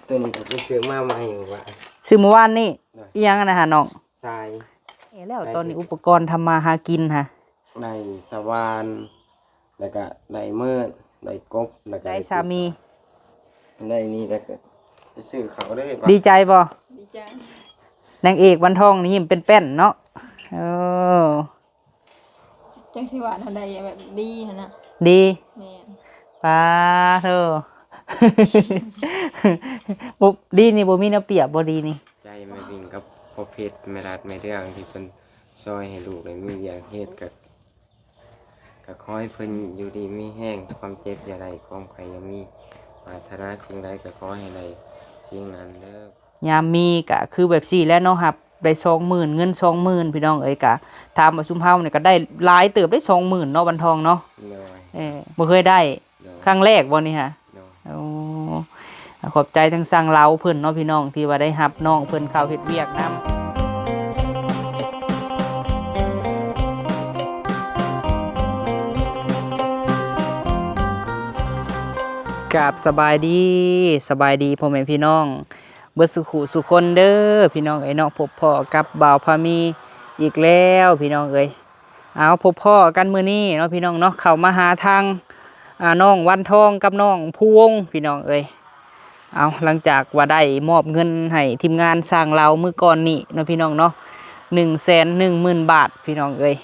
ຕົວນີ້ກໍໄປຊື້ມາໃໝ່ມື້ວານ ຊື້ມື້ວານນີ້. ໂດຍ ອີ່ຫຍັງອັນນັ້ນຫານ້ອງ? ຊາຍ. ເອີ ແລ້ວຕອນນີ້ອຸປະກອນທຳມາຫາກິນຫາ? ໄດ້ສະຫວ່ານ ແລ້ວກະໄດ້ເມີດ ໄດ້ກົບ ແລ້ວກະໄດ້ສາມີ ໄດ້ນີ້ ແລ້ວກະໄປຊື້ເຂົ້າເລີຍ. ດີໃຈບໍ່? ດີໃຈ. ນາງເອກວັນທອງນີ້ຍິ້ມເປັນໆເນາະ. ເອີ ຈັ່ງຊິວ່າແນວໃດ ແບບດີຫັ້ນນະ. ດີ? ແມ່ນ. ປາໂທ ບໍ່ ດີນີ້ບໍ່ມີແນວປຽບບໍ່ ດີນີ້. ໃຈແມ່ວິ່ງກັບພໍ່ເພັດ ແມ່ລັດ ແມ່ເລື່ອງ ທີ່ເພິ່ນຊ່ອຍໃຫ້ລູກໄດ້ມີວຽກເຮັດ ກະ ກະຂໍໃຫ້ເພິ່ນຢູ່ດີມີແຮງ ຄວາມເຈັບຢ່າໄດ້ ຄວາມໄຂ້ຢ່າມີ ປາດຖະໜາສິ່ງໃດກະຂໍໃຫ້ໄດ້ສິ່ງນັ້ນເດີ. ຍາມມີກະຄືແບບຊີ້ແຫຼະເນາະ ຮັບໄດ້ສອງໝື່ນ ເງິນສອງໝື່ນ ພີ່ນ້ອງເອີຍ. ກະຖາມວ່າຊຸມເຮົານີ້ກະໄດ້ຫຼາຍເຕີບເດ້ ສອງໝື່ນເນາະ ວັນທອງເນາະ. ໂດຍ. ເອີ ບໍ່ເຄີຍໄດ້. ໂດຍ. ຄັ້ງແລກບໍ່ນີ້ຫາ? ໂດຍ. ໂອ້ ຂອບໃຈທາງຊ່າງລາວເພິ່ນເນາະ ພີ່ນ້ອງ ທີ່ວ່າໄດ້ຮັບນ້ອງເພິ່ນເຂົ້າເຮັດວຽກນຳ. ກາບສະບາຍດີ ສະບາຍດີພໍ່ແມ່ພີ່ນ້ອງ ເບິດສຸຂູສຸຄົນເດີພີ່ນ້ອງເອີຍເນາະ. ພົບພໍ້ກັບບ່າວພາມີອີກແລ້ວພີ່ນ້ອງເອີຍ. ເອົາ ພົບພໍ້ກັນມື້ນີ້ເນາະພີ່ນ້ອງເນາະ ເຂົ້າມາຫາທາງ ອາ ນ້ອງວັນທອງກັບນ້ອງພູວົງພີ່ນ້ອງເອີຍ. ເອົາ ຫຼັງຈາກວ່າໄດ້ມອບເງິນໃຫ້ທີມງານຊ່າງລາວມື້ກ່ອນນີ້ເນາະພີ່ນ້ອງເນາະ ໜຶ່ງແສນໜຶ່ງໝື່ນບາດພີ່ນ້ອງເອີຍ.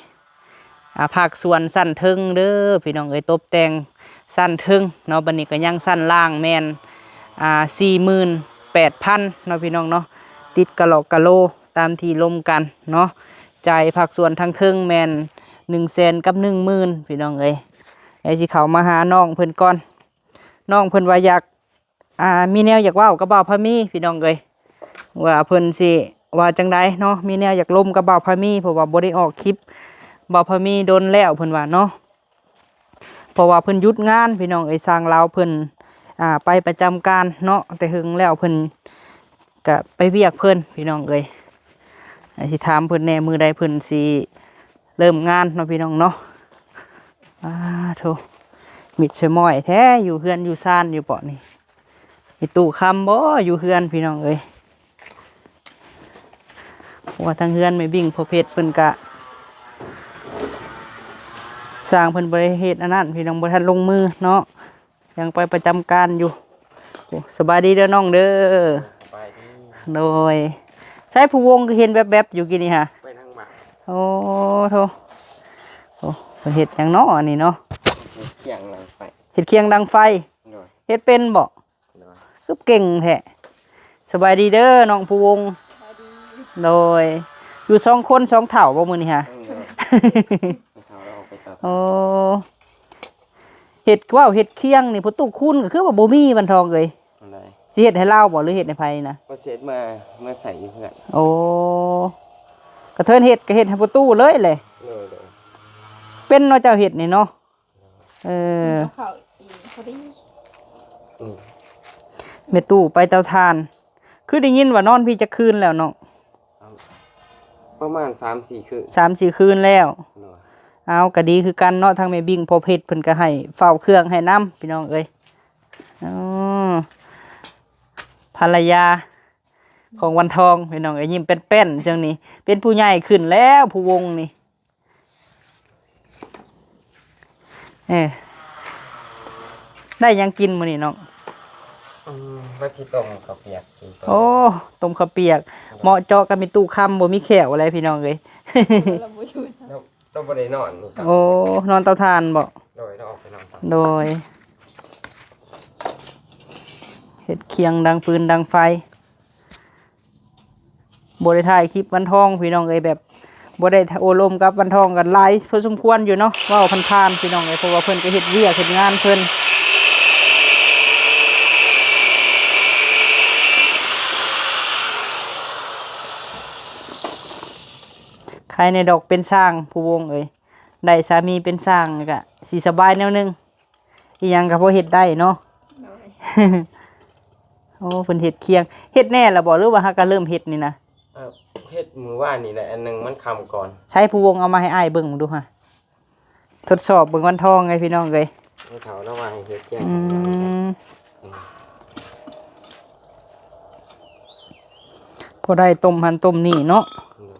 ອາ ພາກສ່ວນຊັ້ນເທິງເດີພີ່ນ້ອງເອີຍ ຕົບແຕ່ງຊັ້ນເທິງເນາະ. ບັດນີ້ກໍຍັງຊັ້ນລ່າງແມ່ນ ອາ ສີ່ໝື່ນແປດພັນເນາະພີ່ນ້ອງເນາະ ຕິດກະຫຼອກກະໂລຕາມທີ່ລົມກັນເນາະ. ຈ່າຍພາກສ່ວນທາງເທິງແມ່ນໜຶ່ງແສນກັບໜຶ່ງໝື່ນພີ່ນ້ອງເອີຍ. ດຽວຊິເຂົ້າມາຫານ້ອງເພິ່ນກ່ອນ ນ້ອງເພິ່ນວ່າຢາກ ອ່າ ມີແນວຢາກເວົ້າກັບບ່າວພາມີພີ່ນ້ອງເອີຍ ວ່າເພິ່ນຊິວ່າຈັ່ງໃດເນາະ ມີແນວຢາກລົມກັບບ່າວພາມີ ເພາະວ່າບໍ່ໄດ້ອອກຄລິບບ່າວພາມີດົນແລ້ວເພິ່ນວ່າເນາະ. ເພາະວ່າເພິ່ນຢຸດງານພີ່ນ້ອງເອີຍ ຊ່າງລາວເພິ່ນ ອ່າ ໄປປະຈຳການເນາະ ແຕ່ເຫິງແລ້ວເພິ່ນກະໄປວຽກເພິ່ນພີ່ນ້ອງເອີຍ. ຊິຖາມເພິ່ນແດ່ ມື້ໃດເພິ່ນຊິເລີ່ມງານເນາະພີ່ນ້ອງເນາະ. ອາໂທ ມິດສະມ້ອຍແທ້ ຢູ່ເຮືອນຢູ່ຊານຢູ່ເບາະນີ້. ມີຕູ້ຄຳບໍ່ຢູ່ເຮືອນພີ່ນ້ອງເອີຍ. ເພາະວ່າທາງເຮືອນແມ່ບິ້ງພໍ່ເພັດເພິ່ນກະ ຊ່າງເພິ່ນບໍ່ໄດ້ເຮັດອັນນັ້ນພີ່ນ້ອງ ບໍ່ທັນລົງມືເນາະ ຍັງໄປປະຈຳການຢູ່. ໂອ້ ສະບາຍດີເດີນ້ອງເດີ. ສະບາຍດີ. ໂດຍ. ໃສ ພູວົງຄືເຫັນແວບໆຢູ່ກີ້ນີ້ຫາ? ໄປທາງບ້ານ. ໂອ້ໂທ ໂອ້ ເພິ່ນເຮັດຫຍັງເນາະອັນນີ້ເນາະ? ເຮັດຄຽງດັງໄຟ. ເຮັດຄຽງດັງໄຟ. ໂດຍ. ເຮັດເປັນບໍ່? ໂດຍ. ຄືເກັ່ງແທ້. ສະບາຍດີເດີນ້ອງພູວົງ. ສະບາຍດີ. ໂດຍ. ຢູ່ສອງຄົນສອງເຖົ້າບໍ່ມື້ນີ້ຫາ? ເອີ ເຖົ້າລາວອອກໄປຕັດ. ໂອ້ ເຮັດ ເວົ້າເຮັດຄຽງນີ້ ພໍ່ຕູ້ຄູນກໍຄືວ່າບໍ່ມີ ວັນທອງເອີຍ. ອັນໃດ? ຊິເຮັດໃຫ້ລາວບໍ່ ຫຼືເຮັດໃຫ້ໃຜນະ? ວ່າຊິເຮັດມາ ມາໃສ່ຢູ່ເຮືອນ. ໂອ້ ກະເທີນເຮັດ ກະເຮັດໃຫ້ພໍ່ຕູ້ເລີຍແຫຼະ. ໂດຍ ໂດຍ. ເປັນເນາະ ເຈົ້າເຮັດນີ້ເນາະ. ເອີ ເອົາເຂົ້າອີກພໍດີ. ອືມ ແມ່ຕູ້ໄປເຕົາຖ່ານ ຄືໄດ້ຍິນວ່ານອນພີ້ຈັກຄືນແລ້ວນ້ອງ? ປະມານສາມສີ່ຄືນ. ສາມສີ່ຄືນແລ້ວ. ໂດຍ. ເອົາ ກະດີຄືກັນເນາະ ທາງແມ່ບິ້ງພໍ່ເພັດເພິ່ນກະໃຫ້ເຝົ້າເຄື່ອງໃຫ້ນຳ ພີ່ນ້ອງເອີຍ. ອໍ ພັນລະຍາຂອງວັນທອງ ພີ່ນ້ອງເອີຍ ຍິ້ມແປ້ນໆ ຈັ່ງນີ້ ເປັນຜູ້ໃຫຍ່ຂຶ້ນແລ້ວ ພູວົງນີ້. ເອີ ໄດ້ຫຍັງກິນມື້ນີ້ນ້ອງ? ອືມ ວ່າຊິຕົ້ມເຂົ້າປຽກກິນກ່ອນ. ໂອ້ ຕົ້ມເຂົ້າປຽກ. ໂດຍ. ເໝາະເຈາະກັບແມ່ຕູ້ຄຳ ບໍ່ມີແຂ້ວແຫຼະພີ່ນ້ອງເອີຍ. ລາວບໍ່ຢູ່ ລາວ ລາວບໍ່ໄດ້ນອນມື້ເຊົ້າ. ໂອ້ ນອນເຕົາຖ່ານບໍ່? ໂດຍ ລາວອອກໄປນອນເຊົ້າ. ໂດຍ. ເຮັດຄຽງດັງຟືນດັງໄຟ. ບໍ່ໄດ້ຖ່າຍຄລິບວັນທອງພີ່ນ້ອງເອີຍ ແບບບໍ່ໄດ້ໂອ້ລົມກັບວັນທອງກັນຫຼາຍພໍສົມຄວນຢູ່ເນາະ ເວົ້າຜ່ານໆ ພີ່ນ້ອງເອີຍ ເພາະວ່າເພິ່ນກໍເຮັດວຽກເຮັດງານເພິ່ນ. ໃຄແດ່ດອກເປັນຊ່າງ ພູວົງເອີຍ ໄດ້ສາມີເປັນຊ່າງກະຊິສະບາຍແນວໜຶ່ງ. ອີ່ຫຍັງກໍພໍເຮັດໄດ້ເນາະ. ໂດຍ. ໂອ້ ເພິ່ນເຮັດຄຽງ ເຮັດແນ່ລະບໍ່ ຫຼືວ່າຫາກະເລີ່ມເຮັດນີ້ນະ? ເອີ ເຮັດມື້ວານນີ້ແຫຼະ ອັນໜຶ່ງມັນຄ່ຳກ່ອນ. ໃຊ້ຜູ້ວົງເອົາມາໃຫ້ອ້າຍເບິ່ງດູຫາ ທົດສອບເບິ່ງວັນທອງໄງພີ່ນ້ອງເອີຍ. ແມ່ເຖົ້າລາວວ່າໃຫ້ເຮັດຄຽງ. ອືມ ອືມ. ພໍໄດ້ຕົ້ມຫັ້ນຕົ້ມນີ້ເນາະ. ໂດຍ.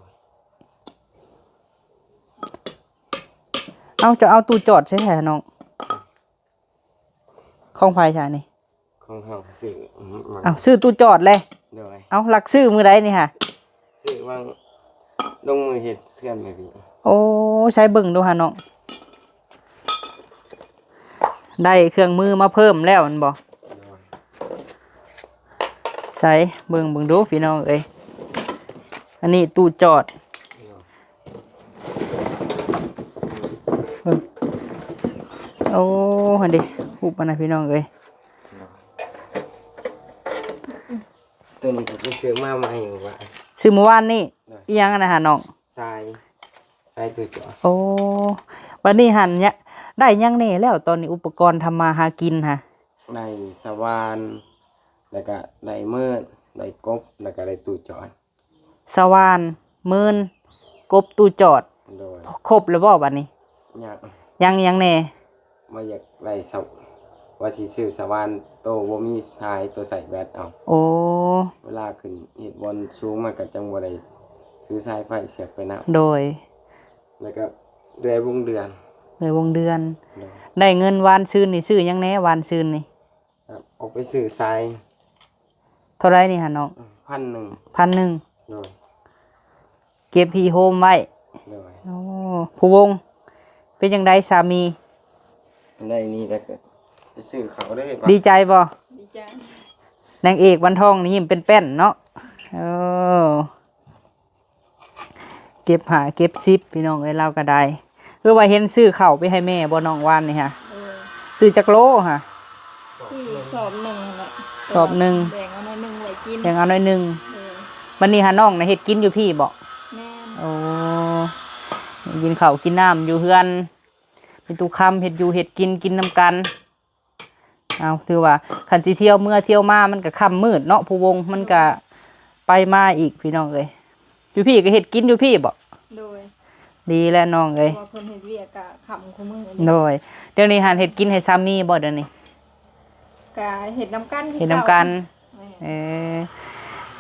ເອົາ ເຈົ້າເອົາຕູ້ຈອດໃສແທ້ນ້ອງ? ຂອງໃຜຊະນີ້? ຂອງເຮົາຊື້ມາ. ເອົາ ຊື້ຕູ້ຈອດເລີຍ? ໂດຍ. ເອົາ ລັກຊື້ມື້ໃດນີ້ຫະ? ຊື້ວາງລົງມືເຮັດເຮືອນແມ່ພີ່. ໂອ້ ໃສເບິ່ງດູຫານ້ອງ. ໄດ້ເຄື່ອງມືມາເພີ່ມແລ້ວແມ່ນບໍ່? ໂດຍ. ໃສເບິ່ງເບິ່ງດູພີ່ນ້ອງເອີຍ. ອັນນີ້ຕູ້ຈອດ. ໂດຍ. ເບິ່ງ ໂອ້ ຫັ້ນເດ ຮູບມັນນະພີ່ນ້ອງເອີຍ. ໂດຍ. ໂຕນີ້ກໍໄປຊື້ມາໃໝ່ມື້ວານ. ຊື້ມື້ວານນີ້? ໂດຍ. ອີ່ຫຍັງອັນນັ້ນຫານ້ອງ? ຊາຍ ຊາຍຕູ້ຈອດ. ໂອ້ ບັດນີ້ຫັ້ນ ໄດ້ຫຍັງແດ່ແລ້ວຕອນນີ້ ອຸປະກອນທຳມາຫາກິນຫະ? ໄດ້ສະຫວ່ານ ແລ້ວກະໄດ້ເມີນ ໄດ້ກົບ ແລ້ວກະໄດ້ຕູ້ຈອດ. ສະຫວ່ານ ເມີນ ກົບ ຕູ້ຈອດ. ໂດຍ. ຄົບແລ້ວບໍ່ບັດນີ້? ຍັງ. ຍັງຫຍັງແດ່? ບໍ່ຢາກໄດ້ສະ ວ່າຊິຊື້ສະຫວ່ານໂຕບໍ່ມີສາຍ ໂຕໃສ່ແບັດເອົາ. ໂອ້ ເວລາຂຶ້ນເຮັດບ່ອນສູງມາກໍຈັ່ງບໍ່ໄດ້ຖືສາຍໄຟສຽບໄປນຳ. ໂດຍ. ແລ້ວກໍເລື່ອຍວົງເດືອນ. ເລື່ອຍວົງເດືອນ. ໂດຍ. ໄດ້ເງິນວານຊືນນີ້ຊື້ຫຍັງແດ່ວານຊືນນີ້? ອອກໄປຊື້ສາຍ. ເທົ່າໃດນີ້ຫະນ້ອງ? ພັນໜຶ່ງ. ພັນໜຶ່ງ. ໂດຍ. ເກັບຮີໂຮມໄວ້. ໂດຍ. ໂອ້ ຜູ້ວົງ ເປັນຈັ່ງໃດສາມີ? ໄດ້ນີ້ແລ້ວກໍໄປຊື້ເຂົ້າເລີຍ. ດີໃຈບໍ່? ດີໃຈ. ນາງເອກວັນທອງນີ້ຍິ້ມເປັນແປ້ນເນາະ. ເອີ ເກັບຫ້າເກັບສິບ ພີ່ນ້ອງເອີຍ ລາວກໍໄດ້. ຄືວ່າເຫັນຊື້ເຂົ້າໄປໃຫ້ແມ່ບໍ່ນ້ອງວານນີ້ຫະ? ເອີ ຊື້ຈັກໂລຫະ? ຊື້ສອບໜຶ່ງຫັ້ນແຫຼະ. ສອບໜຶ່ງ. ແບ່ງເອົາໜ້ອຍໜຶ່ງໄວ້ກິນ. ແບ່ງເອົາໜ້ອຍໜຶ່ງ. ເອີ ບັດນີ້ຫານ້ອງນະເຮັດກິນຢູ່ພີ້ບໍ່? ແມ່ນ. ໂອ້ ກິນເຂົ້າກິນນ້ຳຢູ່ເຮືອນ ມີຕູ້ຄຳເຮັດຢູ່ເຮັດກິນ ກິນນຳກັນ. ເອົາ ຖືວ່າຄັນຊິທ່ຽວເມືອທ່ຽວມາມັນກະຄ່ຳມືດເນາະ ຜູ້ວົງມັນກະໄປມາອີກ ພີ່ນ້ອງເອີຍ. ຢູ່ພີ້ກະເຮັດກິນຢູ່ພີ້ບໍ່? ໂດຍ. ດີແລ້ວນ້ອງເອີຍ ເພາະວ່າເພິ່ນເຮັດວຽກກະຄ່ຳຄູ່ມື້. ໂດຍ. ດຽວນີ້ຫັ້ນເຮັດກິນໃຫ້ສາມີບໍ່ດຽວນີ້? ກະເຮັດນຳກັນ ເຮັດນຳກັນ. ແມ່ນ. ເອີ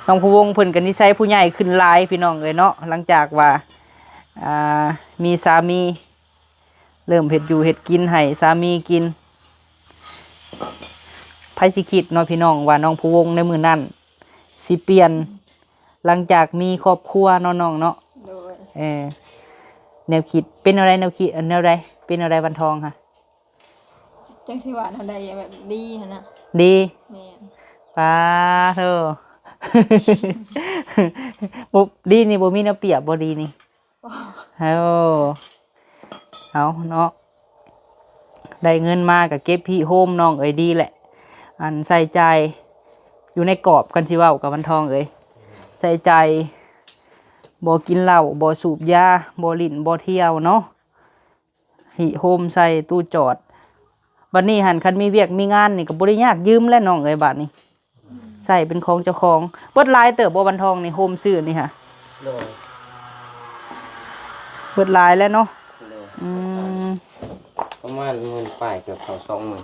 ນ້ອງຜູ້ວົງເພິ່ນກະນິໄສຜູ້ໃຫຍ່ຂຶ້ນຫຼາຍ ພີ່ນ້ອງເອີຍເນາະ ຫຼັງຈາກວ່າ ອ່າ ມີສາມີ ເລີ່ມເຮັດຢູ່ເຮັດກິນໃຫ້ສາມີກິນ. ໃຜຊິຄິດເນາະພີ່ນ້ອງ ວ່ານ້ອງຜູ້ວົງໃນມື້ນັ້ນຊິປ່ຽນ ຫຼັງຈາກມີຄອບຄົວເນາະນ້ອງເນາະ. ໂດຍ. ເອີ ແນວຄິດເປັນແນວໃດ ແນວຄິດແນວໃດ ເປັນແນວໃດວັນທອງຫະ? ຈັ່ງຊິວ່າແນວໃດ ແບບດີຫັ້ນນະ. ດີ? ແມ່ນ. ປາໂທ ບໍ່ ດີນີ້ບໍ່ມີແນວປຽບບໍ່ ດີນີ້? ໂອ້ ເອົາເນາະ ໄດ້ເງິນມາກໍເກັບຮີໂຮມນ້ອງເອີຍ ດີແຫຼະ. ອັນໃຊ້ຈ່າຍຢູ່ໃນກອບ ຄັນຊິເວົ້າກັບວັນທອງເອີຍ ໃຊ້ຈ່າຍ ບໍ່ກິນເຫຼົ້າ ບໍ່ສູບຢາ ບໍ່ຫຼິ້ນ ບໍ່ທ່ຽວເນາະ. ຮີໂຮມໃສ່ຕູ້ຈອດ. ບັດນີ້ຫັ້ນ ຄັນມີວຽກມີງານນີ້ກໍບໍ່ໄດ້ຍາກຢືມແລ້ວນ້ອງເອີຍ ບາດນີ້ ໃຊ້ເປັນຂອງເຈົ້າຂອງ. ເບິດຫຼາຍເຕີບບໍ່ ວັນທອງນີ້ ໂຮມຊື້ນີ້ຫະ? ໂດຍ. ເບິດຫຼາຍແລ້ວເນາະ? ໂດຍ. ອືມ ປະມານໝື່ນປາຍ ເກືອບເຂົ້າສອງໝື່ນ.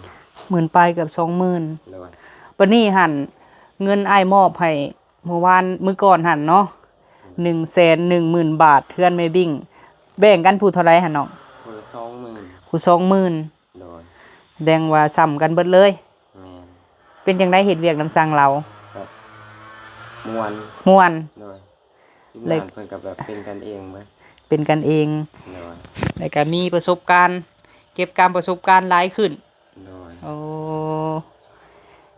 ໝື່ນປາຍ ເກືອບສອງໝື່ນ. ໂດຍ. ບັດນີ້ຫັ້ນ ເງິນອ້າຍມອບໃຫ້ ມື້ວານ ມື້ກ່ອນຫັ້ນເນາະ ໜຶ່ງແສນໜຶ່ງໝື່ນບາດ ເຮືອນແມ່ບິ້ງ ແບ່ງກັນຜູ້ເທົ່າໃດຫັ້ນນ້ອງ? ຜູ້ລະສອງໝື່ນ. ຜູ້ສອງໝື່ນ. ໂດຍ. ແສດງວ່າສ່ຳກັນເບິດເລີຍ. ແມ່ນ. ເປັນຈັ່ງໃດເຮັດວຽກນຳຊ່າງລາວ? ກໍມ່ວນ. ມ່ວນ. ໂດຍ. ທີມງານເພິ່ນກໍແບບເປັນກັນເອງເບິດ. ເປັນກັນເອງ. ໂດຍ. ແລ້ວກໍມີປະສົບການ ເກັບກຳປະສົບການຫຼາຍຂຶ້ນ. ໂດຍ. ໂອ້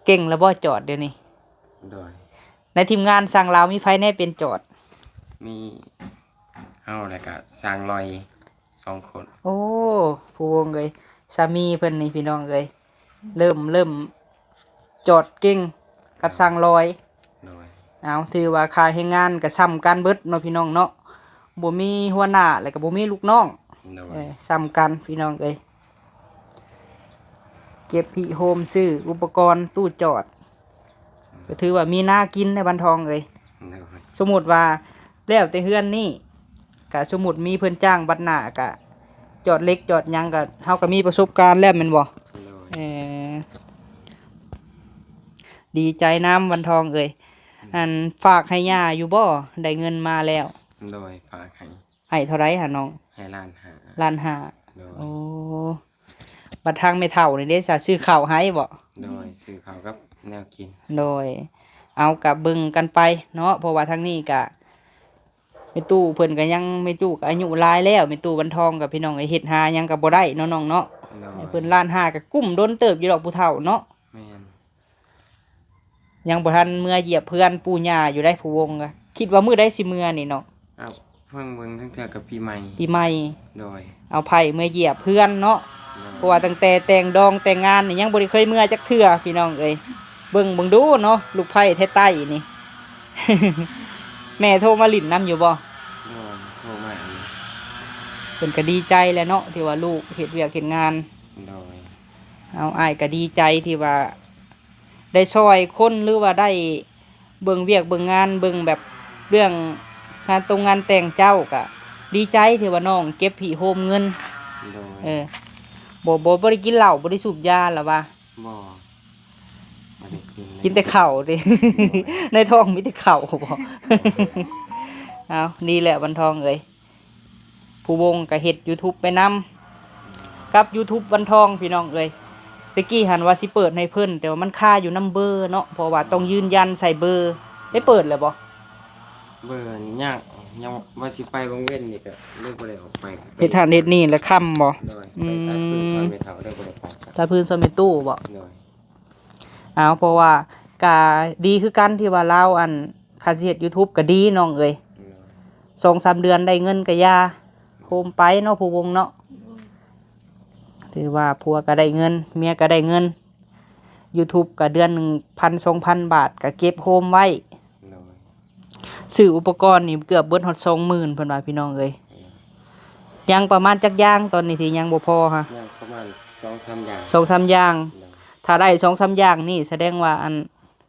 ເກັ່ງແລ້ວບໍ່ຈອດດຽວນີ້? ໂດຍ. ໃນທີມງານຊ່າງລາວມີໃຜແດ່ເປັນຈອດ? ມີເຮົາ ແລ້ວກະຊ່າງລອຍສອງຄົນ. ໂອ້ ຜູ້ວົງເອີຍ ສາມີເພິ່ນນີ້ພີ່ນ້ອງເອີຍ ເລີ່ມ ເລີ່ມຈອດເກັ່ງກັບຊ່າງລອຍ. ໂດຍ. ເອົາ ຖືວ່າຄ່າແຮງງານກະສ່ຳກັນເບິດເນາະພີ່ນ້ອງເນາະ ບໍ່ມີຫົວໜ້າ ແລ້ວກະບໍ່ມີລູກນ້ອງ. ໂດຍ. ເອີ ສ່ຳກັນພີ່ນ້ອງເອີຍ. ເກັບຮີໂຮມຊື້ອຸປະກອນຕູ້ຈອດ ກໍຖືວ່າມີນາກິນໃນວັນທອງເອີຍ. ໂດຍ. ສົມມຸດວ່າແລ້ວແຕ່ເຮືອນນີ້ ກະສົມມຸດມີເພິ່ນຈ້າງບັດໜ້າ ກະຈອດເຫຼັກຈອດຫຍັງ ກະເຮົາກະມີປະສົບການແລ້ວແມ່ນບໍ່? ໂດຍ. ເອີ ດີໃຈນຳວັນທອງເອີຍ. ອັນ ຝາກໃຫ້ຍ່າຢູ່ບໍ່? ໄດ້ເງິນມາແລ້ວ. ໂດຍ ຝາກໃຫ້. ໃຫ້ເທົ່າໃດຫານ້ອງ? ໃຫ້ລ້ານຫ້າ. ລ້ານຫ້າ. ໂດຍ. ໂອ້ ບັດທາງແມ່ເຖົ້ານີ້ເດ້ ສະ ຊື້ເຂົ້າໃຫ້ບໍ່? ໂດຍ ຊື້ເຂົ້າກັບແນວກິນ. ໂດຍ ເອົາ ກະເບິ່ງກັນໄປເນາະ ເພາະວ່າທາງນີ້ກະ ແມ່ຕູ້ເພິ່ນກະຍັງ ແມ່ຕູ້ກະອາຍຸຫຼາຍແລ້ວ ແມ່ຕູ້ວັນທອງກະ ພີ່ນ້ອງເອີຍ ເຮັດຫາຫຍັງກະບໍ່ໄດ້ເນາະນ້ອງເນາະ. ໂດຍ. ໃຫ້ເພິ່ນລ້ານຫ້າກະກຸ້ມດົນເຕີບຢູ່ດອກຜູ້ເຖົ້າເນາະ. ແມ່ນ. ຍັງບໍ່ທັນເມືອຢຽບເຮືອນປູ່ຍ່າຢູ່ໃດ໋ ຜູ້ວົງກະ ຄິດວ່າມື້ໃດຊິເມືອນີ້ນ້ອງ? ເອົາ ເບິ່ງເບິ່ງ ທັງເທື່ອກະປີໃໝ່. ປີໃໝ່. ໂດຍ. ເອົາໄພ້ເມືອຢຽບເຮືອນເນາະ. ໂດຍ. ເພາະວ່າຕັ້ງແຕ່ແຕ່ງດອງແຕ່ງງານນີ້ ຍັງບໍ່ໄດ້ເຄີຍເມືອຈັກເທື່ອ ພີ່ນ້ອງເອີຍ. ເບິ່ງເບິ່ງດູເນາະ ລູກໃພ້ແທ້ໃຕ້ນີ້. ແມ່ໂທມາຫຼິ້ນນຳຢູ່ບໍ່? ໂດຍ ໂທມາຢູ່. ເພິ່ນກະດີໃຈແຫຼະເນາະ ທີ່ວ່າລູກເຮັດວຽກເຮັດງານ. ໂດຍ. ເອົາ ອ້າຍກະດີໃຈທີ່ວ່າ ໄດ້ຊ່ອຍຄົນ ຫຼືວ່າໄດ້ເບິ່ງວຽກເບິ່ງງານ ເບິ່ງແບບເລື່ອງງານຕົງງານແຕ່ງເຈົ້າ ກະດີໃຈທີ່ວ່ານ້ອງເກັບຮີໂຮມເງິນ. ໂດຍ. ເອີ ບໍ່ ບໍ່ ບໍ່ໄດ້ກິນເຫຼົ້າ ບໍ່ໄດ້ສູບຢາລະວ່າ? ບໍ່ ບໍ່ໄດ້ກິນເລີຍ ກິນແຕ່ເຂົ້າຕິ? ໂດຍ. ໃນທ້ອງມີແຕ່ເຂົ້າບໍ? ເອົາ ດີແຫຼະວັນທອງເອີຍ. ຜູ້ວົງກະເຮັດຢູທູບໄປນຳ ກັບຢູທູບວັນທອງ ພີ່ນ້ອງເອີຍ. ແຕ່ກີ້ຫັ້ນວ່າຊິເປີດໃຫ້ເພິ່ນ ແຕ່ວ່າມັນຄາຢູ່ນຳເບີເນາະ ເພາະວ່າຕ້ອງຢືນຢັນໃສ່ເບີ. ໄດ້ເປີດແລ້ວບໍ່? ເບີຍັງ ຍັງວ່າຊິໄປວັງເວັນນີ້ກະເລີຍບໍ່ໄດ້ອອກໄປ. ເຮັດຫັ້ນເຮັດນີ້ແລ້ວຄ່ຳບໍ່? ໂດຍ. ອືມ ໄປຕັດຟືນຊ່ອຍແມ່ເຖົ້າເລີຍບໍ່ໄດ້ໄປ. ຕັດຟືນຊ່ອຍແມ່ຕູ້ບໍ່? ໂດຍ. ເອົາ ເພາະວ່າກະດີຄືກັນທີ່ວ່າລາວ ອັນ ຄັນຊິເຮັດຢູທູບກະດີນ້ອງເອີຍ. ໂດຍ. ສອງສາມເດືອນໄດ້ເງິນກະຢ່າ ໂຮມໄປເນາະ ຜູ້ວົງເນາະ. ໂດຍ. ຖືວ່າຜົວກະໄດ້ເງິນ ເມຍກະໄດ້ເງິນ. ຢູທູບກະເດືອນໜຶ່ງພັນສອງພັນບາດ ກະເກັບໂຮມໄວ້. ໂດຍ. ຊື້ອຸປະກອນນີ້ເກືອບເບິດຮອດສອງໝື່ນ ເພິ່ນວ່າ ພີ່ນ້ອງເອີຍ. ໂດຍ. ຍັງປະມານຈັກຢ່າງຕອນນີ້ທີ່ຍັງບໍ່ພໍຮະ? ຍັງປະມານສອງສາມຢ່າງ. ສອງສາມຢ່າງ. ໂດຍ. ຖ້າໄດ້ສອງສາມຢ່າງນີ້ສະແດງວ່າ ອັນ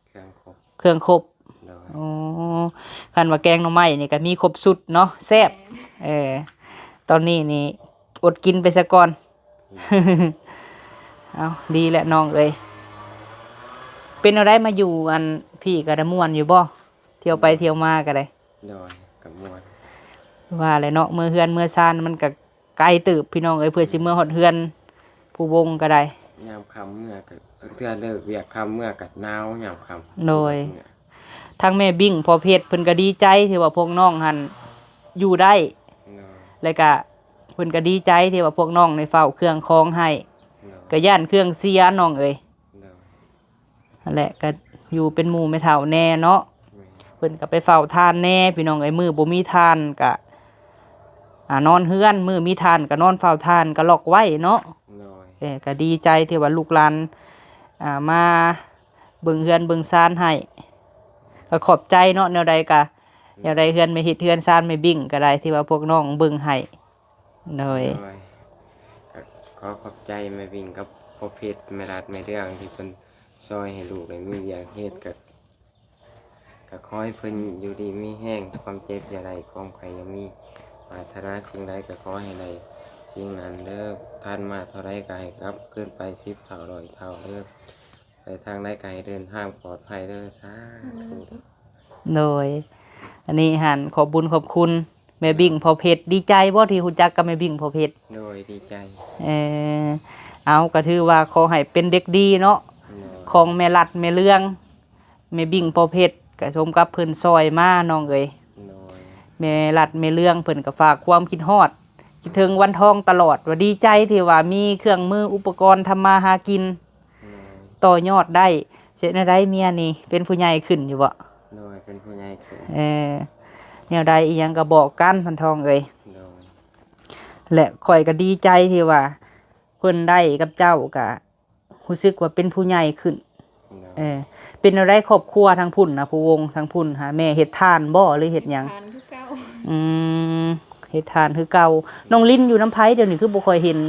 ເຄື່ອງຄົບ ເຄື່ອງຄົບ. ໂດຍ. ໂອ້ ຄັນວ່າແກງໜໍ່ໄມ້ນີ້ກະມີຄົບຊຸດເນາະ ແຊບ. ແມ່ນ. ເອີ ຕອນນີ້ນີ້ອົດກິນໄປສາກ່ອນ. ອືມ. ເອົາ ດີແຫຼະນ້ອງເອີຍ. ເປັນແນວໃດມາຢູ່ ອັນ ພີ້ກະໄດ້ມ່ວນຢູ່ບໍ່? ທ່ຽວໄປທ່ຽວມາກະໄດ້. ໂດຍ ກະມ່ວນ. ວ່າແຫຼະເນາະ ເມືອເຮືອນເມືອຊານມັນກະໄກເຕີບ ພີ່ນ້ອງເອີຍ ເພື່ອຊິເມືອຮອດເຮືອນຜູ້ວົງກະໄດ້. ຍາມຄ່ຳເມືອກະ ເທື່ອເລີກວຽກຄ່ຳເມືອກະໜາວຍາມຄ່ຳ. ໂດຍ. ທາງແມ່ບິ້ງພໍ່ເພັດເພິ່ນກະດີໃຈທີ່ວ່າພວກນ້ອງຫັ້ນຢູ່ໄດ້. ໂດຍ. ແລ້ວກະເພິ່ນກະດີໃຈທີ່ວ່າພວກນ້ອງໄດ້ເຝົ້າເຄື່ອງຂອງໃຫ້. ໂດຍ. ກະຢ້ານເຄື່ອງເສຍນ້ອງເອີຍ. ໂດຍ. ຫັ້ນແຫຼະ ກະຢູ່ເປັນໝູ່ແມ່ເຖົ້າແດ່ເນາະ. ແມ່ນ. ເພິ່ນກະໄປເຝົ້າທ່ານແດ່ ພີ່ນ້ອງເອີຍ ມື້ບໍ່ມີທ່ານກະ ອາ ນອນເຮືອນ ມື້ມີທ່ານກະນອນເຝົ້າທ່ານ ກະລັອກໄວ້ເນາະ. ໂດຍ. ເອີ ກະດີໃຈທີ່ວ່າລູກຫຼານ ອາ ມາເບິ່ງເຮືອນເບິ່ງຊານໃຫ້ ກະຂອບໃຈເນາະ. ແນວໃດກະ ແນວໃດເຮືອນແມ່ເຮັດເຮືອນຊານແມ່ບິ້ງກະໄດ້ ທີ່ວ່າພວກນ້ອງເບິ່ງໃຫ້. ໂດຍ. ໂດຍ. ກະຂໍຂອບໃຈແມ່ບິ້ງກັບພໍ່ເພັດ ແມ່ລັດ ແມ່ເລື່ອງ ທີ່ເພິ່ນຊ່ອຍໃຫ້ລູກໄດ້ມີວຽກເຮັດ. ກະ ກະຂໍໃຫ້ເພິ່ນຢູ່ດີມີແຮງ ຄວາມເຈັບຢ່າໄດ້ ຄວາມໄຂ້ຢ່າມີ ປາດຖະໜາສິ່ງໃດກະຂໍໃຫ້ໄດ້ສິ່ງນັ້ນເດີ. ທານມາເທົ່າໃດກະໃຫ້ກັບຄືນໄປສິບເທົ່າຮ້ອຍເທົ່າເດີ. ໄປທາງໃດກະໃຫ້ເດີນທາງປອດໄພເດີ. ສາທຸ. ໂດຍ. ອັນນີ້ຫັ້ນຂອບບຸນຂອບຄຸນແມ່ບິ້ງພໍ່ເພັດ. ດີໃຈບໍ່ທີ່ຮູ້ຈັກກັບແມ່ບິ້ງພໍ່ເພັດ? ໂດຍ ດີໃຈ. ເອີ ເອົາ ກະຖືວ່າຂໍໃຫ້ເປັນເດັກດີເນາະ. ໂດຍ. ຂອງແມ່ລັດແມ່ເລື່ອງ ແມ່ບິ້ງພໍ່ເພັດ ກະສົມກັບເພິ່ນຊ່ອຍມານ້ອງເອີຍ. ໂດຍ. ແມ່ລັດແມ່ເລື່ອງເພິ່ນກະຝາກຄວາມຄິດຮອດ ຄິດເຖິງວັນທອງຕະຫຼອດ ວ່າດີໃຈທີ່ວ່າມີເຄື່ອງມືອຸປະກອນທຳມາຫາກິນ. ໂດຍ. ຕໍ່ຍອດໄດ້. ເຮັດແນວໃດເມຍນີ້ ເປັນຜູ້ໃຫຍ່ຂຶ້ນຢູ່ບໍ່? ໂດຍ ເປັນຜູ້ໃຫຍ່ຂຶ້ນ. ເອີ ແນວໃດອີ່ຫຍັງກະບອກກັນ ວັນທອງເອີຍ. ໂດຍ. ແລະ ຂ້ອຍກະດີໃຈທີ່ວ່າເພິ່ນໄດ້ກັບເຈົ້າ ກະຮູ້ສຶກວ່າເປັນຜູ້ໃຫຍ່ຂຶ້ນ. ໂດຍ. ເອີ ເປັນແນວໃດຄອບຄົວທາງພຸ້ນນະ ຜູ້ວົງທາງພຸ້ນຫາ ແມ່ເຮັດທານບໍ່ ຫຼືເຮັດຫຍັງ? ເຮັດທານຄືເກົ່າ. ອືມ ເຮັດທານຄືເກົ່າ. ນ້ອງລິນຢູ່ນຳໃຜດຽວນີ້ ຄືບໍ່ຄ່ອຍເຫັນ?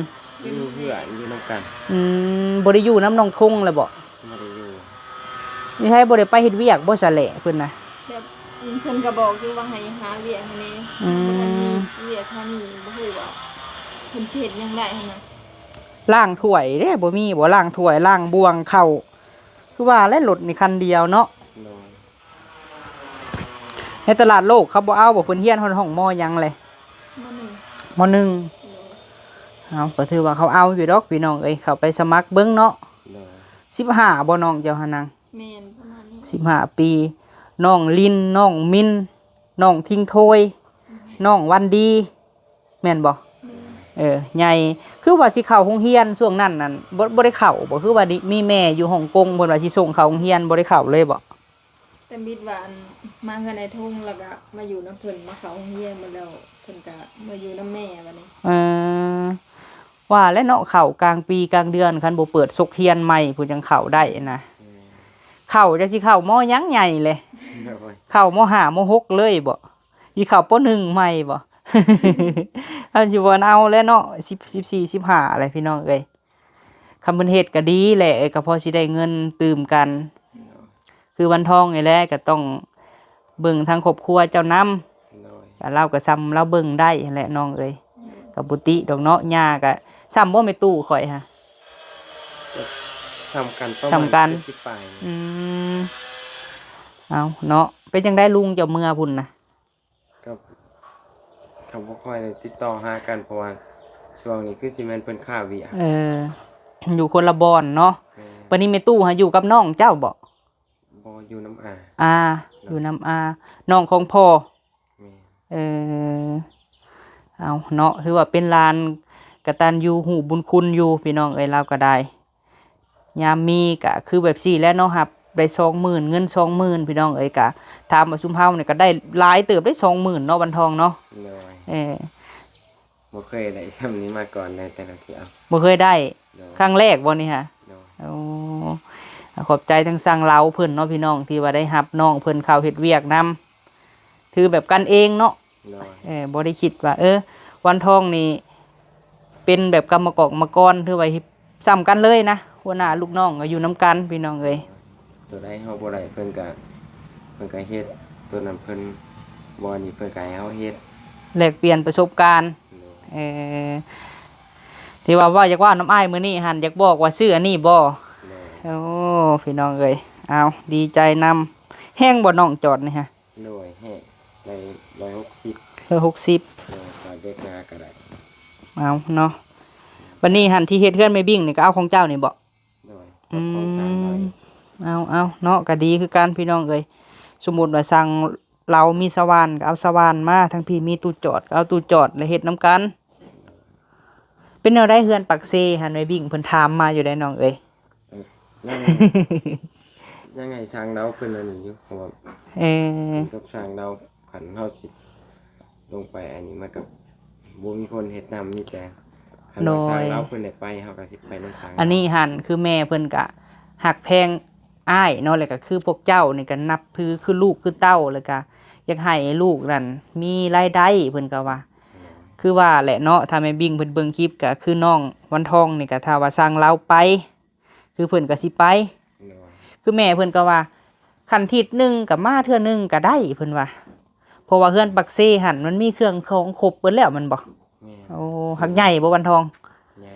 ຢູ່ເຮືອນ ຢູ່ນຳກັນ. ອືມ ບໍ່ໄດ້ຢູ່ນຳນ້ອງທົງແລ້ວບໍ? ບໍ່ໄດ້ຢູ່. ມີໃຜບໍ່ໄດ້ໄປເຮັດວຽກບໍ່ຊະແຫຼະເພິ່ນນະ? ແບບ ອືມ ເພິ່ນກະບອກຢູ່ວ່າໃຫ້ຫາວຽກຫັ້ນແດ່. ອືມ ບໍ່ທັນມີວຽກທາງນີ້ ບໍ່ຮູ້ວ່າເພິ່ນຊິເຮັດຫຍັງໄດ້ຫັ້ນນະ. ລ້າງຖ້ວຍເດ້ ບໍ່ມີບໍ່ ລ້າງຖ້ວຍ ລ້າງບ່ວງເຂົ້າ? ຄືວ່າແຫຼະ ລົດນີ້ຄັນດຽວເນາະ. ໂດຍ. ໃນຕະຫຼາດໂລກເຂົາບໍ່ເອົາບໍ່? ເພິ່ນຮຽນຮອດຫ້ອງ ມ.ຫຍັງແຫຼະ? ມ.ໜຶ່ງ ມ.ໜຶ່ງ ໂດຍ ເອົາ ກໍຖືວ່າເຂົາເອົາຢູ່ດອກພີ່ນ້ອງເອີຍ ເຂົ້າໄປສະໝັກເບິ່ງເນາະ. ໂດຍ ສິບຫ້າບໍ່ນ້ອງເຈົ້າຫັ້ນນາງ? ແມ່ນ ປະມານນີ້ ສິບຫ້າປີ. ນ້ອງລິນ ນ້ອງມິນ ນ້ອງທິງໂທຍ ອືມ ນ້ອງວັນດີ ແມ່ນບໍ່? ແມ່ນ ເອີ ໃຫຍ່ ຄືວ່າຊິເຂົ້າໂຮງຮຽນຊ່ວງນັ້ນນັ້ນ ບໍ່ ບໍ່ໄດ້ເຂົ້າບໍ່? ຄືວ່າມີແມ່ຢູ່ຮົງກົງ ເພິ່ນວ່າຊິສົ່ງເຂົ້າໂຮງຮຽນ ບໍ່ໄດ້ເຂົ້າເລີຍບໍ່? ແຕ່ມິດວ່າ ອັນ ມາເຮືອນອ້າຍທົງ ແລ້ວກໍມາຢູ່ນຳເພິ່ນ ມາເຂົ້າໂຮງຮຽນໝົດແລ້ວ ເພິ່ນກໍມາຢູ່ນຳແມ່ບັດນີ້. ເອີ ວ່າແລ້ວເນາະ ເຂົ້າກາງປີກາງເດືອນ ຄັນບໍ່ເປີດສົກຮຽນໃໝ່ພຸ້ນ ຈັ່ງເຂົ້າໄດ້ນະ. ແມ່ນ ເຂົ້າ ຈັກຊິເຂົ້າ ມ.ຫຍັງໃຫຍ່ເລີຍ? ໂດຍ ເຂົ້າ ມ.ຫ້າ ມ.ຫົກ ເລີຍບໍ່? ຊິເຂົ້າ ປ.ໜຶ່ງ ໃໝ່ບໍ່? ເຮົາຊິບໍ່ເອົາແລ້ວເນາະ ສິບ ສິບສີ່ ສິບຫ້າ ແຫຼະພີ່ນ້ອງເອີຍ. ຄັນເພິ່ນເຮັດກໍດີແຫຼະ ກໍພໍຊິໄດ້ເງິນຕື່ມກັນ. ໂດຍ ຄືວັນທອງນີ້ແຫຼະ ກໍຕ້ອງເບິ່ງທາງຄອບຄົວເຈົ້ານຳ. ໂດຍ ກໍລາວກໍສ່ຳລາວເບິ່ງໄດ້ຫັ້ນແຫຼະນ້ອງເອີຍ. ໂດຍ ກໍບໍ່ຕິດອກເນາະ. ຍ່າກໍສ່ຳບໍ່ແມ່ຕູ້ຂ້ອຍຫະ? ກໍສ່ຳກັນ ປະມານ ສ່ຳກັນ ເຈັດສິບປາຍ. ອືມ ເອົາເນາະ. ເປັນຈັ່ງໃດລຸງເຈົ້າເມືອພຸ້ນນະ? ກໍ ກໍບໍ່ຄ່ອຍໄດ້ຕິດຕໍ່ຫາກັນ ເພາະວ່າຊ່ວງນີ້ຄືຊິແມ່ນເພິ່ນຄາວຽກ. ເອີ ຢູ່ຄົນລະບ່ອນເນາະ. ແມ່ນ ບັດນີ້ແມ່ຕູ້ຫາຢູ່ກັບນ້ອງເຈົ້າບໍ່? ບໍ່ ຢູ່ນຳອາ. ອາ ໂດຍ ຢູ່ນຳອາ ນ້ອງຂອງພໍ່. ແມ່ນ ເອີ ເອົາເນາະ ຖືວ່າເປັນຫຼານກະຕັນຍູຮູ້ບຸນຄຸນຢູ່ພີ່ນ້ອງເອີຍ ລາວກໍໄດ້. ຍາມມີກະຄືແບບຊີ້ແຫຼະເນາະ ຮັບໄດ້ສອງໝື່ນ ເງິນສອງໝື່ນ ພີ່ນ້ອງເອີຍ. ກະຖາມວ່າຊຸມເຮົານີ້ກະໄດ້ຫຼາຍເຕີບເດ້ ສອງໝື່ນເນາະ ວັນທອງເນາະ. ໂດຍ ເອີ ບໍ່ເຄີຍໄດ້ຊ່ຳນີ້ມາກ່ອນເລີຍ ແຕ່ລະເທື່ອ ບໍ່ເຄີຍໄດ້. ໂດຍ ຄັ້ງແລກບໍ່ນີ້ຫະ? ໂດຍ ໂອ້ ຂອບໃຈທາງຊ່າງລາວເພິ່ນເນາະ ພີ່ນ້ອງ ທີ່ວ່າໄດ້ຮັບນ້ອງເພິ່ນເຂົ້າເຮັດວຽກນຳ. ຖືແບບກັນເອງເນາະ. ໂດຍ ເອີ ບໍ່ໄດ້ຄິດວ່າ ເອີ ວັນທອງນີ້ເປັນແບບກຳມະກອກມະກອນ ຖືວ່າສ່ຳກັນເລີຍນະ ຫົວໜ້າລູກນ້ອງກໍຢູ່ນຳກັນ ພີ່ນ້ອງເອີຍ. ໂດຍ ຕົວໃດເຮົາບໍ່ໄດ້ ເພິ່ນກໍ ເພິ່ນກໍເຮັດ ຕົວນັ້ນເພິ່ນບໍ່ອັນນີ້ ເພິ່ນກໍໃຫ້ເຮົາເຮັດ ແລກປ່ຽນປະສົບການ. ໂດຍ ເອີ ທີ່ວ່າເວົ້າ ຢາກເວົ້ານຳອ້າຍມື້ນີ້ຫັ້ນ ຢາກບອກວ່າຊື້ອັນນີ້ບໍ່? ໂດຍ ໂອ້ ພີ່ນ້ອງເອີຍ ເອົາ ດີໃຈນຳ. ແຮງບໍ່ນ້ອງຈອດນີ້ຫະ? ໂດຍ ແຮງໄດ້ຮ້ອຍຫົກສິບ. ຮ້ອຍຫົກສິບ ໂດຍ ເດັກນາກໍໄດ້. ເອົາເນາະ ບັດນີ້ຫັ້ນທີ່ເຮັດເຮືອນແມ່ບິ້ງນີ້ກໍເອົາຂອງເຈົ້ານີ້ບໍ່? ໂດຍ ອືມ ຂອງຊ່າງລາວ. ເອົາ ເອົາເນາະ ກໍດີຄືກັນ ພີ່ນ້ອງເອີຍ. ສົມມຸດວ່າຊ່າງລາວມີສະຫວ່ານ ກໍເອົາສະຫວ່ານມາ ທາງພີ້ມີຕູ້ຈອດ ກໍເອົາຕູ້ຈອດ ແລ້ວເຮັດນຳກັນ. ເປັນແນວໃດເຮືອນປາກເຊຫັ້ນ? ແມ່ບິ້ງເພິ່ນຖາມມາຢູ່ໃດ໋ນ້ອງເອີຍ. ເອີ ຍັງ ຍັງໃຫ້ຊ່າງລາວເພິ່ນອັນນີ້ຢູ່ ເພາະວ່າ ເອີ ກັບຊ່າງລາວ ຄັນເຮົາຊິລົງໄປອັນນີ້ ມັນກໍບໍ່ມີຄົນເຮັດນຳ ມີແຕ່ຄັນວ່າ ໂດຍ ຊ່າງລາວເພິ່ນໄດ້ໄປ ເຮົາກໍຊິໄປນຳຊ່າງລາວ. ອັນນີ້ຫັ້ນ ຄືແມ່ເພິ່ນກະຮັກແພງອ້າຍເນາະ ແລ້ວກໍຄືພວກເຈົ້ານີ້ກໍນັບຖືຄືລູກຄືເຕົ້າ ແລ້ວກໍຢາກໃຫ້ລູກນັ້ນມີລາຍໄດ້ ເພິ່ນກໍວ່າ. ໂດຍ ຄືວ່າແຫຼະເນາະ ຖ້າແມ່ບິ້ງເພິ່ນເບິ່ງຄລິບ ກໍຄືນ້ອງວັນທອງນີ້ ກໍຖ້າວ່າຊ່າງລາວໄປ ຄືເພິ່ນກໍຊິໄປ. ໂດຍ ຄືແມ່ເພິ່ນກໍວ່າ ຄັນທິດໜຶ່ງກໍມາເທື່ອໜຶ່ງກໍໄດ້ ເພິ່ນວ່າ ເພາະວ່າເຮືອນປາກເຊຫັ້ນ ມັນມີເຄື່ອງຂອງຄົບເບິດແລ້ວແມ່ນບໍ່? ແມ່ນ. ໂອ້ ຮັກໃຫຍ່ບໍ່ວັນທອງ? ໃຫຍ່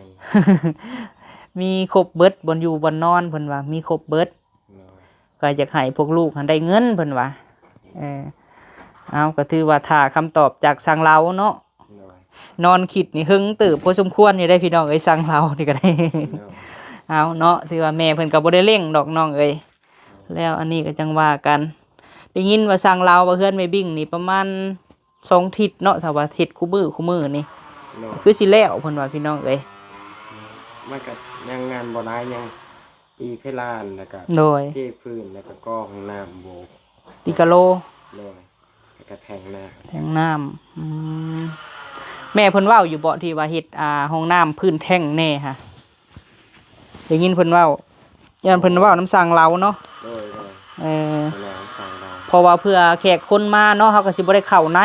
ມີຄົບເບິດ ບ່ອນຢູ່ບ່ອນນອນ ເພິ່ນວ່າມີຄົບເບິດ. ໂດຍ ກໍຢາກໃຫ້ພວກລູກຫັ້ນໄດ້ເງິນ ເພິ່ນວ່າ. ເອີ ເອົາ ກໍຖືວ່າຖ້າຄຳຕອບຈາກຊ່າງລາວເນາະ. ໂດຍ ນອນຄິດນີ້ເຫິງເຕີບພໍສົມຄວນຢູ່ໄດ໋ ພີ່ນ້ອງເອີຍ ຊ່າງລາວນີ້ກໍໄດ້. ໂດຍ ເອົາເນາະ ຖືວ່າແມ່ເພິ່ນກໍບໍ່ໄດ້ເລັ່ງດອກນ້ອງເອີຍ. ແລ້ວອັນນີ້ກໍຈັ່ງວ່າກັນ ໄດ້ຍິນວ່າຊ່າງລາວວ່າເຮືອນແມ່ບິ້ງນີ້ປະມານສອງທິດເນາະ ຖ້າວ່າເຮັດຄູ່ມື້ຄູ່ມື້ນີ້. ໂດຍ ຄືຊິແລ້ວ ເພິ່ນວ່າ ພີ່ນ້ອງເອີຍ. ມັນກໍຍັງງານບໍ່ຫຼາຍ ຍັງຕີເພລານ ແລ້ວກໍ ໂດຍ ເທພື້ນ ແລ້ວກໍກໍ່ຫ້ອງນ້ຳ ໂບກ ຕີກະໂລ. ໂດຍ ແລ້ວກໍແທງນ້ຳ ແທງນ້ຳ. ອືມ ແມ່ເພິ່ນເວົ້າຢູ່ບໍ່ ທີ່ວ່າເຮັດ ອ່າ ຫ້ອງນ້ຳພື້ນແທ້ງແດ່ຫະ? ໄດ້ຍິນເພິ່ນເວົ້າ ຢ້ານເພິ່ນເວົ້ານຳຊ່າງລາວເນາະ. ໂດຍ ໂດຍ ເອີ ເພິ່ນເວົ້ານຳຊ່າງລາວ ເພາະວ່າເພື່ອແຂກຄົນມາເນາະ ເຮົາກໍຊິບໍ່ໄດ້ເຂົ້າໃນ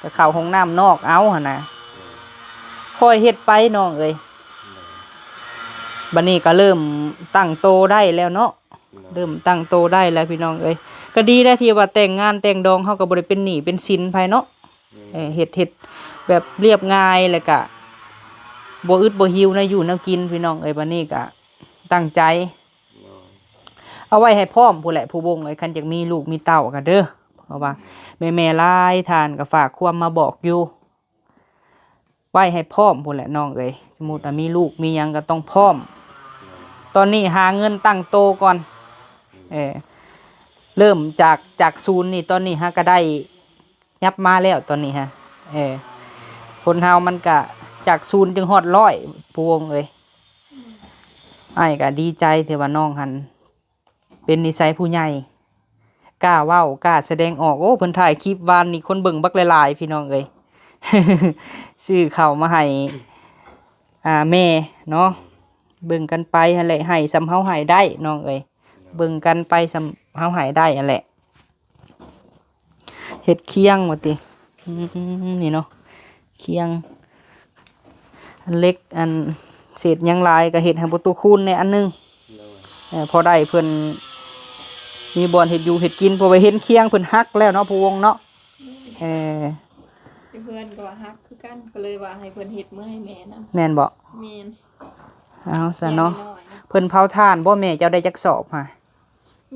ກໍເຂົ້າຫ້ອງນ້ຳນອກເອົາຫັ້ນນະ. ໂດຍ ຄ່ອຍເຮັດໄປນ້ອງເອີຍ. ໂດຍ ບັດນີ້ກໍເລີ່ມຕັ້ງໂຕໄດ້ແລ້ວເນາະ. ໂດຍ ເລີ່ມຕັ້ງໂຕໄດ້ແລ້ວ ພີ່ນ້ອງເອີຍ. ກໍດີແລ້ວທີ່ວ່າແຕ່ງງານແຕ່ງດອງ ເຮົາກໍບໍ່ໄດ້ເປັນໜີ້ເປັນສິນໃຜເນາະ. ແມ່ນ ເອີ ເຮັດ ເຮັດແບບລຽບງ່າຍ ແລ້ວກະບໍ່ອຶດບໍ່ຫິວແນວຢູ່ແນວກິນ ພີ່ນ້ອງເອີຍ. ບັດນີ້ກະຕັ້ງໃຈ ໂດຍ ເອົາໄວ້ໃຫ້ພ້ອມພຸ້ນແຫຼະ ຜູ້ບົງເອີຍ. ຄັນຢາກມີລູກມີເຕົ້າກໍເດີ ໂດຍ າະວ່າແມ່ໆຫຼາຍທ່ານກໍຝາກຄວາມມາບອກຢູ່ ໄວ້ໃຫ້ພ້ອມພຸ້ນແຫຼະນ້ອງເອີຍ. ສົມມຸດວ່າມີລູກມີຫຍັງກໍຕ້ອງພ້ອມ. ຕອນນີ້ຫາເງິນຕັ້ງໂຕກ່ອນ. ເອີ ເລີ່ມຈາກ ຈາກສູນນີ້ ຕອນນີ້ຫາກໍໄດ້ ຍັບມາແລ້ວຕອນນີ້ຮະ. ເອີ ຄົນເຮົາມັນກະຈາກສູນຈຶ່ງຮອດຮ້ອຍ ຜູ້ວົງເອີຍ. ອ້າຍກະດີໃຈທີ່ວ່ານ້ອງຫັ້ນເປັນນິໄສຜູ້ໃຫຍ່ ກ້າເວົ້າ ກ້າສະແດງອອກ. ໂອ້ ເພິ່ນຖ່າຍຄລິບວານນີ້ຄົນເບິ່ງບັກຫຼາຍໆ ພີ່ນ້ອງເອີຍ. ຊື້ເຂົ້າມາໃຫ້ ອ່າ ແມ່ເນາະ ເບິ່ງກັນໄປຫັ້ນແຫຼະ ໃຫ້ສ່ຳເຮົາໃຫ້ໄດ້ນ້ອງເອີຍ. ເບິ່ງກັນໄປສ່ຳເຮົາໃຫ້ໄດ້ຫັ້ນແຫຼະ. ເຮັດຄຽງວ່າຕິ ອືມ ນີ້ເນາະ ຄຽງ ອັນເຫຼັກ ອັນເສດຫຍັງຫຼາຍກໍເຮັດໃຫ້ປະຕູຄູນແດ່ອັນໜຶ່ງ. ໂດຍ ເອີ ພໍໄດ້ເພິ່ນມີບ່ອນເຮັດຢູ່ເຮັດກິນ ເພາະວ່າເຫັນຄຽງເພິ່ນຫັກແລ້ວເນາະ ຜູ້ວົງເນາະ. ໂດຍ ເອີ ຢູ່ເຮືອນກໍວ່າຫັກຄືກັນ ກໍເລີຍວ່າໃຫ້ເພິ່ນເຮັດເມືອໃຫ້ແມ່ນຳ. ແມ່ນບໍ່? ແມ່ນ. ເອົາຊະເນາະ ເພິ່ນເຜົາຖ່ານບໍ່ແມ່ ເຈົ້າໄດ້ຈັກສອບຫະ?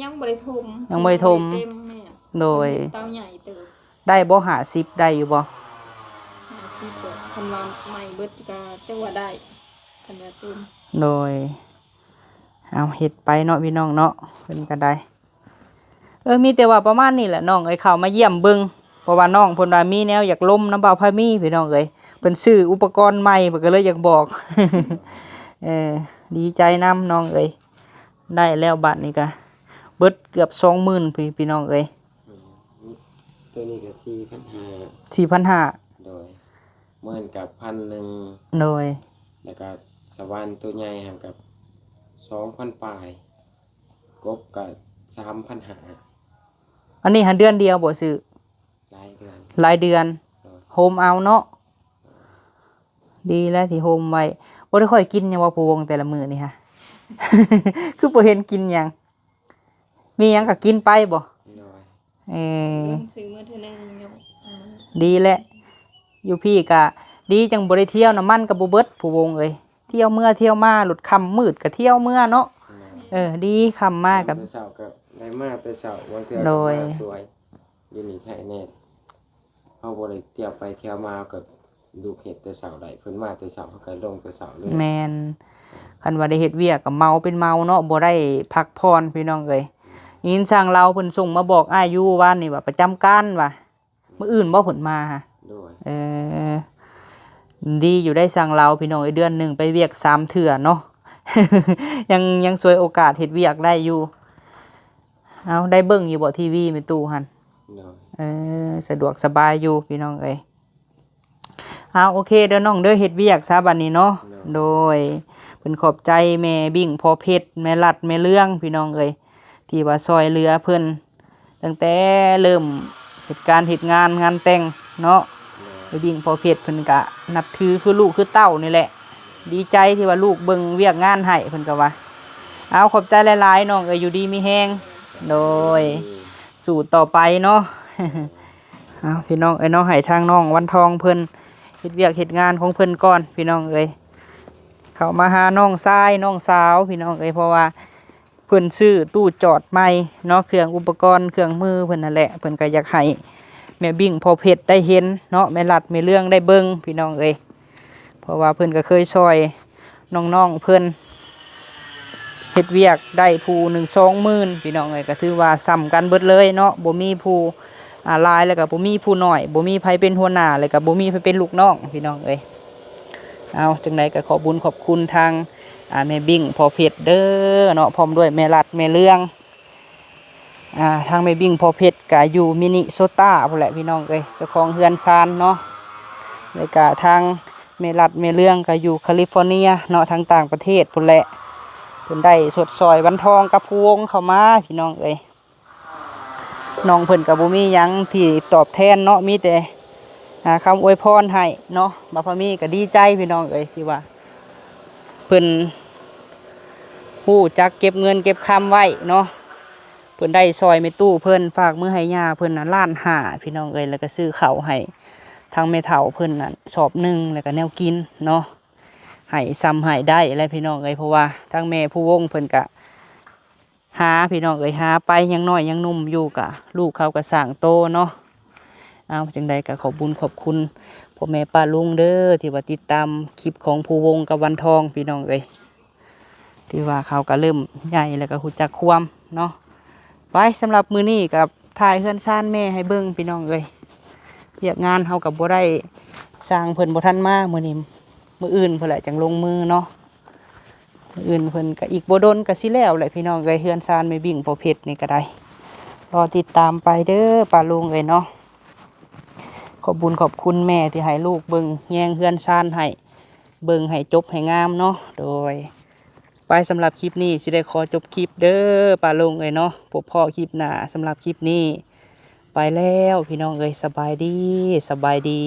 ຍັງບໍ່ໄດ້ຖົມ ຍັງບໍ່ໄດ້ຖົມ ບໍ່ໄດ້ເຕັມແມ່. ໂດຍ ເຕົາໃຫຍ່ເຕີບ. ໄດ້ບໍ່ ຫ້າສິບ ໄດ້ຢູ່ບໍ່? ຫ້າສິບ ກໍຄັນວ່າໃໝ່ເບິດກໍຈັກວ່າໄດ້ ຄັນວ່າເຕັມ. ໂດຍ ເອົາເຮັດໄປເນາະ ພີ່ນ້ອງເນາະ ເພິ່ນກໍໄດ້. ເອີ ມີແຕ່ວ່າປະມານນີ້ແຫຼະນ້ອງເອີຍ ເຂົ້າມາຢ້ຽມເບິ່ງ ເພາະວ່ານ້ອງເພິ່ນວ່າມີແນວຢາກລົມນຳບ່າວພາມີ ພີ່ນ້ອງເອີຍ. ເພິ່ນຊື້ອຸປະກອນໃໝ່ ເພິ່ນກໍເລີຍຢາກບອກ. ເອີ ດີໃຈນຳນ້ອງເອີຍ. ໄດ້ແລ້ວບາດນີ້ກະເບິດເກືອບສອງໝື່ນ ພີ່ ພີ່ນ້ອງເອີຍ. ອືມ ໂຕນີ້ກະສີ່ພັນຫ້າ ສີ່ພັນຫ້າ. ໂດຍ ໝື່ນກັບພັນໜຶ່ງ. ໂດຍ ແລ້ວກະສະຫວ່ານໂຕໃຫຍ່ຫັ້ນກະສອງພັນປາຍ ກົບກະສາມພັນຫ້າ. ອັນນີ້ຫາເດືອນດຽວບໍ່ຊື້? ຫຼາຍເດືອນ ຫຼາຍເດືອນ. ໂດຍ ໂຮມເອົາເນາະ. ດີແລ້ວທີ່ໂຮມໄວ້. ບໍ່ໄດ້ຄ່ອຍກິນຫຍັງບໍ່ ຜູ້ວົງ ແຕ່ລະມື້ນີ້ຫະ? ຄືບໍ່ເຫັນກິນຫຍັງ? ມີຫຍັງກໍກິນໄປບໍ່? ໂດຍ ເອີ ຊື້ມື້ເທື່ອໜຶ່ງຢູ່. ອືມ ດີແຫຼະ ຢູ່ພີ້ກະດີ ຈັ່ງບໍ່ໄດ້ທ່ຽວ ນ້ຳມັນກໍບໍ່ເບິດ ຜູ້ວົງເອີຍ. ທ່ຽວເມືອທ່ຽວມາ ລົດຄ່ຳມືດກໍທ່ຽວເມືອເນາະ. ໂດຍ ເອີ ດີ ຄ່ຳມາກໍ ແຕ່ເຊົ້າກໍໄດ້ມາແຕ່ເຊົ້າ ບາງເທື່ອກໍມາສວຍ. ໂດຍ ຢູ່ນີ້ໄທແນນ ເຮົາບໍ່ໄດ້ທ່ຽວໄປທ່ຽວມາ ເຮົາກໍລຸກເຮັດແຕ່ເຊົ້າໄດ້ ເພິ່ນມາແຕ່ເຊົ້າ ເຮົາກໍລົງແຕ່ເຊົ້າເລີຍ. ແມ່ນ ຄັນວ່າໄດ້ເຮັດວຽກກໍເມົາເປັນເມົາເນາະ ບໍ່ໄດ້ພັກຜ່ອນ ພີ່ນ້ອງເອີຍ. ຍິນຊ່າງລາວເພິ່ນສົ່ງມາບອກອ້າຍຢູ່ວານນີ້ວ່າປະຈຳການວ່າ ມື້ອື່ນບໍ່ເພິ່ນມາຫະ? ໂດຍ ເອີ ດີຢູ່ໄດ້ຊ່າງລາວ ພີ່ນ້ອງເອີຍ ເດືອນໜຶ່ງໄປວຽກສາມເທື່ອເນາະ. ຍັງ ຍັງສວຍໂອກາດເຮັດວຽກໄດ້ຢູ່. ເອົາ ໄດ້ເບິ່ງຢູ່ບໍ່ ທີວີແມ່ຕູ້ຫັ້ນ? ໂດຍ ເອີ ສະດວກສະບາຍຢູ່ ພີ່ນ້ອງເອີຍ. ເອົາ ໂອເຄເດີນ້ອງເດີ ເຮັດວຽກຊະບັດນີ້ເນາະ. ໂດຍ ໂດຍ ເພິ່ນຂອບໃຈແມ່ບິ້ງພໍ່ເພັດ ແມ່ລັດ ແມ່ເລື່ອງ ພີ່ນ້ອງເອີຍ ທີ່ວ່າຊ່ອຍເຫຼືອເພິ່ນ ຕັ້ງແຕ່ເລີ່ມເຮັດການເຮັດງານ ງານແຕ່ງເນາະ. ໂດຍ ແມ່ບິ້ງພໍ່ເພັດເພິ່ນກະນັບຖືຄືລູກຄືເຕົ້ານີ້ແຫຼະ ດີໃຈທີ່ວ່າລູກເບິ່ງວຽກງານໃຫ້ ເພິ່ນກໍວ່າ. ເອົາ ຂອບໃຈຫຼາຍໆ ນ້ອງເອີຍ ຢູ່ດີມີແຮງ. ໂດຍ ສູ້ຕໍ່ໄປເນາະ. ເອົາ ພີ່ນ້ອງເອີຍເນາະ ໃຫ້ທາງນ້ອງວັນທອງເພິ່ນເຮັດວຽກເຮັດງານຂອງເພິ່ນກ່ອນ ພີ່ນ້ອງເອີຍ. ເຂົ້າມາຫານ້ອງຊາຍນ້ອງສາວ ພີ່ນ້ອງເອີຍ ເພາະວ່າ ເພິ່ນຊື້ຕູ້ຈອດໃໝ່ເນາະ ເຄື່ອງອຸປະກອນເຄື່ອງມືເພິ່ນຫັ້ນແຫຼະ ເພິ່ນກໍຢາກໃຫ້ແມ່ບິ້ງພໍ່ເພັດໄດ້ເຫັນເນາະ ແມ່ລັດແມ່ເລື່ອງໄດ້ເບິ່ງ ພີ່ນ້ອງເອີຍ. ເພາະວ່າເພິ່ນກໍເຄີຍຊ່ອຍນ້ອງໆເພິ່ນເຮັດວຽກໄດ້ຜູ້ໜຶ່ງສອງໝື່ນ ພີ່ນ້ອງເອີຍ ກໍຖືວ່າສ່ຳກັນເບິດເລີຍເນາະ ບໍ່ມີຜູ້ ອ່າ ຫຼາຍ ແລ້ວກໍບໍ່ມີຜູ້ໜ້ອຍ ບໍ່ມີໃຜເປັນຫົວໜ້າ ແລ້ວກໍບໍ່ມີໃຜເປັນລູກນ້ອງ ພີ່ນ້ອງເອີຍ. ເອົາ ຈັ່ງໃດກໍຂອບບຸນຂອບຄຸນທາງ ອ່າ ແມ່ບິ້ງພໍ່ເພັດເດີເນາະ ພ້ອມດ້ວຍແມ່ລັດແມ່ເລື່ອງ. ອ່າ ທາງແມ່ບິ້ງພໍ່ເພັດກໍຢູ່ມິນິໂຊຕາພຸ້ນແຫຼະ ພີ່ນ້ອງເອີຍ ເຈົ້າຂອງເຮືອນຊານເນາະ. ແລ້ວກໍທາງແມ່ລັດແມ່ເລື່ອງກໍຢູ່ຄາລິຟໍເນຍເນາະ ທາງຕ່າງປະເທດພຸ້ນແຫຼະ. ເພິ່ນໄດ້ຊົດຊ່ອຍວັນທອງກັບພູວົງເຂົ້າມາ ພີ່ນ້ອງເອີຍ. ນ້ອງເພິ່ນກໍບໍ່ມີຫຍັງທີ່ຕອບແທນເນາະ ມີແຕ່ ອ່າ ຄຳອວຍພອນໃຫ້ເນາະ. ບ່າວພາມີກໍດີໃຈ ພີ່ນ້ອງເອີຍ ທີ່ວ່າເພິ່ນຮູ້ຈັກເກັບເງິນເກັບຄຳໄວ້ເນາະ. ເພິ່ນໄດ້ຊ່ອຍແມ່ຕູ້ເພິ່ນ ຝາກມືໃຫ້ຍ່າເພິ່ນນະ ລ້ານຫ້າ ພີ່ນ້ອງເອີຍ ແລ້ວກໍຊື້ເຂົ້າໃຫ້ທາງແມ່ເຖົ້າເພິ່ນນັ້ນສອບໜຶ່ງ ແລ້ວກໍແນວກິນເນາະ ໃຫ້ສ່ຳໃຫ້ໄດ້ແຫຼະ ພີ່ນ້ອງເອີຍ. ເພາະວ່າທາງແມ່ພູວົງເພິ່ນກະ ຫາພີ່ນ້ອງເອີຍ ຫາໄປ ຍັງນ້ອຍຍັງໜຸ່ມຢູ່ ກະລູກເຂົາກະສ້າງໂຕເນາະ. ເອົາ ຈັ່ງໃດກະຂອບບຸນຂອບຄຸນພໍ່ແມ່ປ້າລຸງເດີ ທີ່ວ່າຕິດຕາມຄລິບຂອງພູວົງກັບວັນທອງ ພີ່ນ້ອງເອີຍ ທີ່ວ່າເຂົາກະເລີ່ມໃຫຍ່ ແລ້ວກະຮູ້ຈັກຄວາມເນາະ. ໄປ ສຳລັບມື້ນີ້ກະຖ່າຍເຮືອນຊານແມ່ໃຫ້ເບິ່ງ ພີ່ນ້ອງເອີຍ. ວຽກງານເຮົາກະບໍ່ໄດ້ ຊ່າງເພິ່ນບໍ່ທັນມາມື້ນີ້ ມື້ອື່ນພຸ້ນແຫຼະຈັ່ງລົງມືເນາະ. ມື້ອື່ນເພິ່ນກະອີກບໍ່ດົນກະຊິແລ້ວແຫຼະ ພີ່ນ້ອງເອີຍ ເຮືອນຊານແມ່ບິ້ງພໍ່ເພັດນີ້ກະໄດ້. ລໍຕິດຕາມໄປເດີປ້າລຸງເອີຍເນາະ. ຂອບບຸນຂອບຄຸນແມ່ທີ່ໃຫ້ລູກເບິ່ງແຍງເຮືອນຊານໃຫ້ ເບິ່ງໃຫ້ຈົບໃຫ້ງາມເນາະ. ໂດຍ ໄປ ສຳລັບຄລິບນີ້ຊິໄດ້ຂໍຈົບຄລິບເດີປ້າລຸງເອີຍເນາະ. ພົບພໍ້ຄລິບໜ້າ ສຳລັບຄລິບນີ້ໄປແລ້ວ ພີ່ນ້ອງເອີຍ ສະບາຍດີ ສະບາຍດີ.